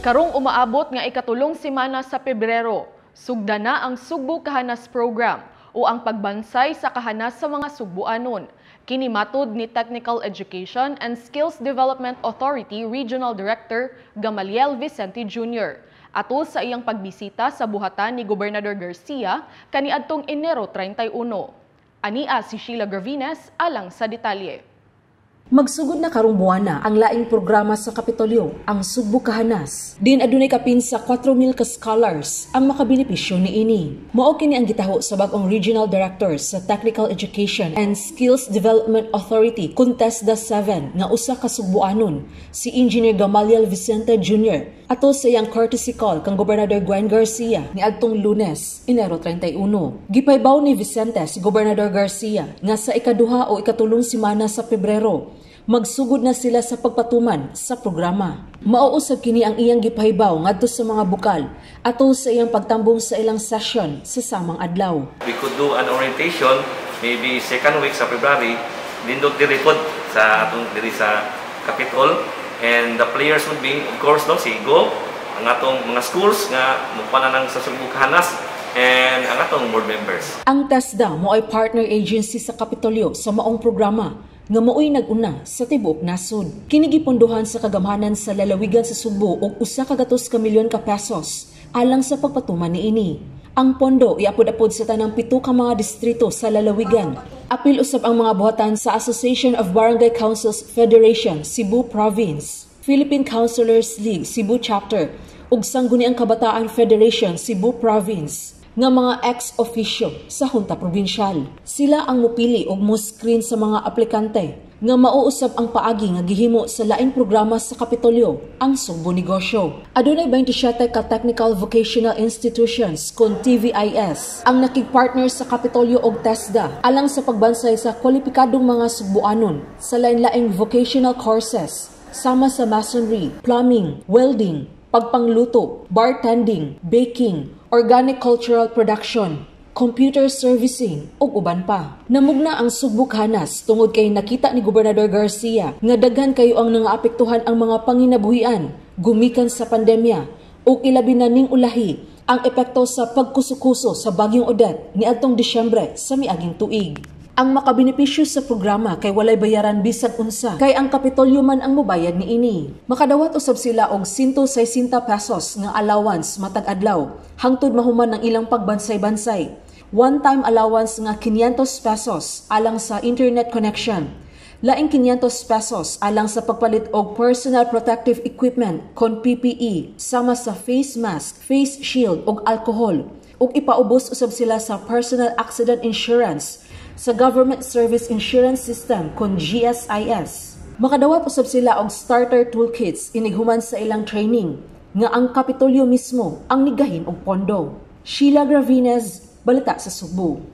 Karong umaabot nga ikatulong semana sa Pebrero, sugda na ang Sugbo Kahanas Program o ang pagbansay sa kahanas sa mga Sugbuanon. Kini matud ni Technical Education and Skills Development Authority Regional Director Gamaliel Vicente Jr. Atol sa iyang pagbisita sa buhatan ni Gobernador Garcia kaniadtong Enero 31. Ania si Sheila Gravines alang sa detalye. Magsugod na karong buwana ang laing programa sa Kapitolyo, ang Sugbo Kahanas. Din adunay kapin sa 4,000 ka scholars ang makabenepisyo niini. Mao kini ang gitaho sa bag-ong Regional Director sa Technical Education and Skills Development Authority kun TESDA 7 nga usa ka Sugbuanon, si Engineer Gamaliel Vicente Jr. Atol sa iyang courtesy call kang Gobernador Gwen Garcia niadtong Lunes, Enero 31. Gipahibaw ni Vicente si Gobernador Garcia nga sa ikaduha o ikatulong semana sa Pebrero magsugod na sila sa pagpatuman sa programa. Mao usab kini ang iyang gipahibaw ngadto sa mga bukal atol sa iyang pagtambong sa ilang session sa samang adlaw. We could do an orientation maybe second week sa February, nindot diri pod sa atong diri sa Capitol, and the players would be, of course, no, si Go, ang atong mga schools nga mukuha na ng sa Sugbo Kahanas, and ang atong board members. Ang TESDA mao'y partner agency sa Kapitolyo sa maong programa nga mao'y nag-una sa tibuok nasod. Kini gipondohan sa kagamhanan sa lalawigan sa Sugbo og 100 ka milyon ka pesos alang sa pagpatuman niini. Ang pondo iapod-apod sa tanang pito ka mga distrito sa lalawigan. Apil usab ang mga buhatan sa Association of Barangay Councils Federation Cebu Province, Philippine Councilors League Cebu Chapter ug Sangguniang Kabataan Federation Cebu Province nga mga ex-officio sa Junta Provincial. Sila ang mupili og mo-screen sa mga aplikante nga mauusab ang paagi nga gihimo sa laing programa sa Kapitolyo, ang Sugbo Negosyo. Adunay 27 ka Technical Vocational Institutions kon TVIS ang nakig-partner sa Kapitolyo og TESDA alang sa pagbansay sa kwalipikadong mga Sugbuanon sa lain-laing vocational courses sama sa masonry, plumbing, welding, pagpangluto, bartending, baking, organic cultural production, computer servicing ug uban pa. Namugna ang Sugbo Kahanas tungod kay nakita ni Gobernador Garcia nga daghan kayo ang nangaapektuhan ang mga panginabuhian gumikan sa pandemya ug ilabi na ning ulahi ang epekto sa pagkusukuso sa Bagyong Odette niadtong Disyembre sa miaging tuig. Ang makabenepisyo sa programa kay walay bayaran bisag unsa kay ang Kapitolyo man ang mobayad niini. Makadawat usab sila og 160 pesos nga allowance matag adlaw hangtod mahuman ang ilang pagbansay-bansay. One-time allowance nga 500 pesos alang sa internet connection. Laing 500 pesos alang sa pagpalit og personal protective equipment kon PPE sama sa face mask, face shield ug alcohol, ug ipaubos usab sila sa personal accident insurance sa Government Service Insurance System kon GSIS. Makadawat usab sila og starter toolkits inighuman sa ilang training nga ang Kapitolyo mismo ang nigahin og pondo. Sheila Gravines, Balita sa Sugbo.